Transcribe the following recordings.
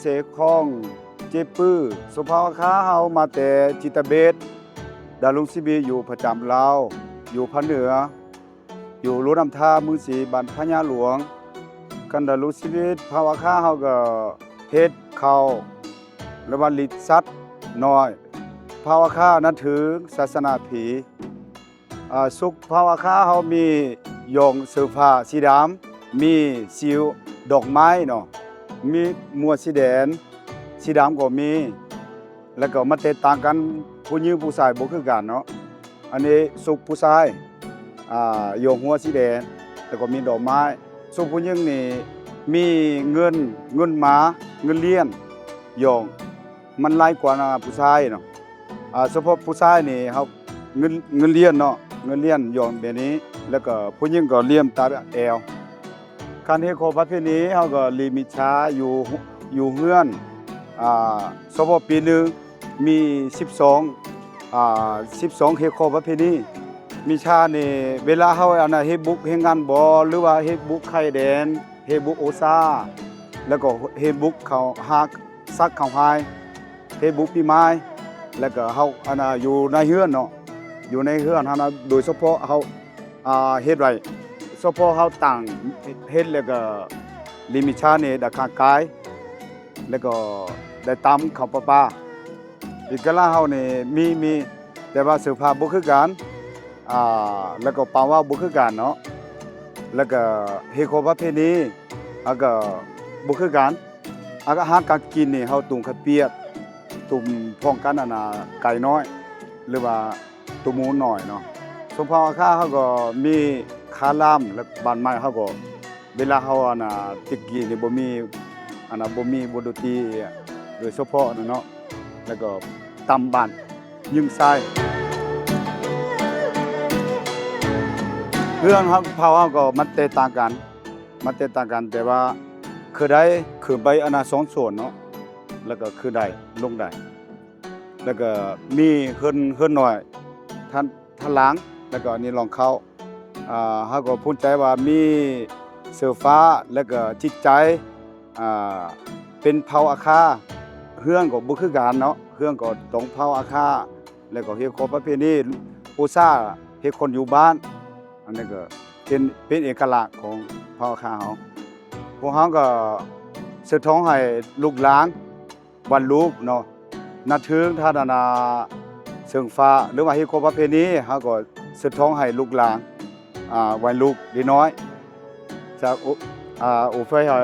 ເຊຂອງເຈປື ຊົງເຜົ່າອາຄາເຮົາມາແຕ່ທິດຕາເວັນ, ດຳລົງຊີວິດຢູ່ປະຈຳລາວ ຢູ່ພາກເໜືອ ຢູ່ຫຼວງນ້ຳທາ ເມືອງສີ ບ້ານພະຍາຫຼວງ. ການດຳລົງຊີວິດເຜົ່າອາຄາເຮົາກໍເຮັດເຂົ້າ ແລະວ່າລ້ຽງສັດນ້ອຍ. ເຜົ່າອາຄານັບຖືສາສະໜາຜີ. ອາ ຊຸກເຜົ່າອາຄາເຮົາມີຢອງເສື້ອຜ້າສີດຳ, ມີສີດອກໄມ້ເນາະ, ມີໝວກສີແດງ ສີດຳກໍມີ. ແລ້ວກໍມັນແຕກຕ່າງກັນ, ຜູ້ຍິງຜູ້ຊາຍບໍ່ຄືກັນເນາະ. ອັນນີ້ຊຸກຜູ້ຊາຍ ອາ ຢອງຫົວສີແດງ ແລ້ວກໍມີດອກໄມ້. ຊຸກຜູ້ຍິງນີ້ມີເງິນ, ເງິນໝາ, ເງິນຫຼຽນຢອງ. ມັນຫຼາຍກວ່າຜູ້ຊາຍເນາະ. ອາ ສະເພາະຜູ້ຊາຍນີ້ເຮົາ ເງິນ ເງິນຫຼຽນເນາະ, ເງິນຫຼຽນຢອງແບບນີ້, ແລ້ວກໍຜູ້ຍິງກໍຫຼຽນຕາມແອວ. ການຮີດຄອງປະເພນີເຮົາກໍລີ້ມີຊາຢູ່ ຢູ່ເຮືອນ ອາ ສະເພາະປີໜຶ່ງມີສິບສອງ ອາ ສິບສອງຮີດຄອງປະເພນີ. ມີຊານີ້ ເວລາເຮົາ ອັນນ່າ ເຮັດບຸກເຮັດງານບໍ ຫຼືວ່າເຮັດບຸກໄຂ່ແດງ ເຮັດບຸກໂອຊາ ແລ້ວກໍເຮັດບຸກເຂົ້າຮາກ ສັກເຂົ້າຮາຍ ເຮັດບຸກປີໃໝ່ ແລ້ວກໍເຮົາ ອັນນ່າ ຢູ່ໃນເຮືອນເນາະ, ຢູ່ໃນເຮືອນເຮົານະ ໂດຍສະເພາະເຮົາ ອາ ເຮັດໄວ້ ສະເພາະເຮົາຕັ້ງເຮັດ ແລ້ວກໍລີ້ມີຊານີ້ໄດ້ຄ້າຂາຍ ແລ້ວກໍໄດ້ຕຳເຂົ້າປະປາ. ເອກະລາດເຮົານີ້ມີ ມີ ແຕ່ວ່າເສື້ອຜ້າບໍ່ຄືກັນ ອາ ແລ້ວກໍປາກເວົ້າບໍ່ຄືກັນເນາະ, ແລ້ວກໍຮີດຄອງປະເພນີເຮົາກໍບໍ່ຄືກັນ. ອາຫານການກິນນີ້ ເຮົາຕຸ້ມເຂົ້າປຽກ ຕຸ້ມພ້ອມກັນ ອັນນ່າ ໄກ່ນ້ອຍ ຫຼືວ່າຕຸ່ມໝູນ້ອຍເນາະ. ຊົງເຜົ່າອາຄາເຮົາກໍມີຄາລຳ ແລະ ບ້ານໃໝ່ເຮົາກໍ ເວລາເຮົາ ອັນນ່າ ແຕ່ກີ້ນີ້ບໍ່ມີ ອັນນ່າ ບໍ່ມີວົງດົນຕີໂດຍສະເພາະນັ້ນເນາະ, ແລ້ວກໍຕຳບ້ານຍິງຊາຍ. ເຮືອນເຮົາ ເຜົ່າເຮົາກໍມັນແຕກຕ່າງກັນ ມັນແຕກຕ່າງກັນ ແຕ່ວ່າຄືໄດ້ ຄືໄປ ອັນນ່າ ສອງສ່ວນເນາະ, ແລ້ວກໍຄືໄດ້ ລົງໄດ້ ແລ້ວກໍມີເຮືອນ ເຮືອນນ້ອຍ ທາງ ທາງຫຼັງ ແລ້ວກໍອັນນີ້ລອງເຂົ້າ. ອາ ເຮົາກໍພູມໃຈວ່າມີເສື້ອຜ້າ ແລ້ວກໍຈິດໃຈ ອາ ເປັນເຜົ່າອາຄາ. ເຮືອນກໍບໍ່ຄືກັນເນາະ, ເຮືອນກໍຕ້ອງເຜົ່າອາຄາ ແລ້ວກໍຮີດຄອງປະເພນີ ອຸດສາເຮັດຄົນຢູ່ບ້ານ. ອັນນີ້ກໍເປັນ ເປັນເອກະລັກຂອງເຜົ່າອາຄາເຮົາ. ພວກເຮົາກໍສືບທອດໃຫ້ລູກຫຼານ ວັນລູກເນາະ ນັບຖືທ່ານ ອັນນ່າ ເຊິ່ງຟ້າ ຫຼືວ່າຮີດຄອງປະເພນີ ເຮົາກໍສືບທອດໃຫ້ລູກຫຼານ ອາ ວັນລູກເດັກນ້ອຍ. ຈາກ ໂອ ອາ ໂອເຟຍ ໃຫ້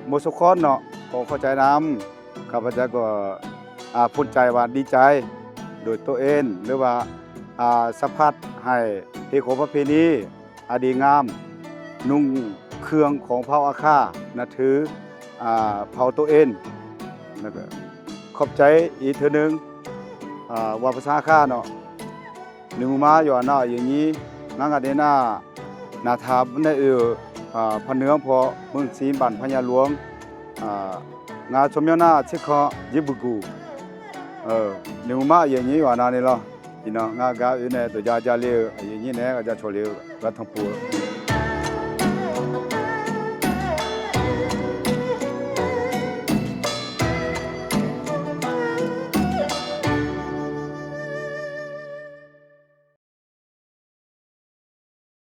ໝົດທຸກຄົນເນາະ ຂໍຂອບໃຈນຳ. ຂ້າພະເຈົ້າກໍ ອາ ພູມໃຈວ່າດີໃຈໂດຍໂຕເອງ ຫຼືວ່າ ອາ ສຳຜັດໃຫ້ຮີດຄອງປະເພນີ ອາ ດີງາມ ນຸ່ງເຄື່ອງຂອງເຜົ່າອາຄາ ນັບຖື ອາ ເຜົ່າໂຕເອງ. ແລ້ວກໍຂອບໃຈອີກເທື່ອໜຶ່ງ ອາ ເວົ້າພາສາອາຄາເນາະ Ninguma yo ana yinyi, nga nga dena na tha ne u, a, phanung pho, mung si ban phanya luang, a, nga chomyo na chikha yibugu. Ơ, Ninguma yinyi yo ana ni lo. Ino nga ga u ne to ja ja liu, yinyi ne ga ja cho liu, ga thong pu.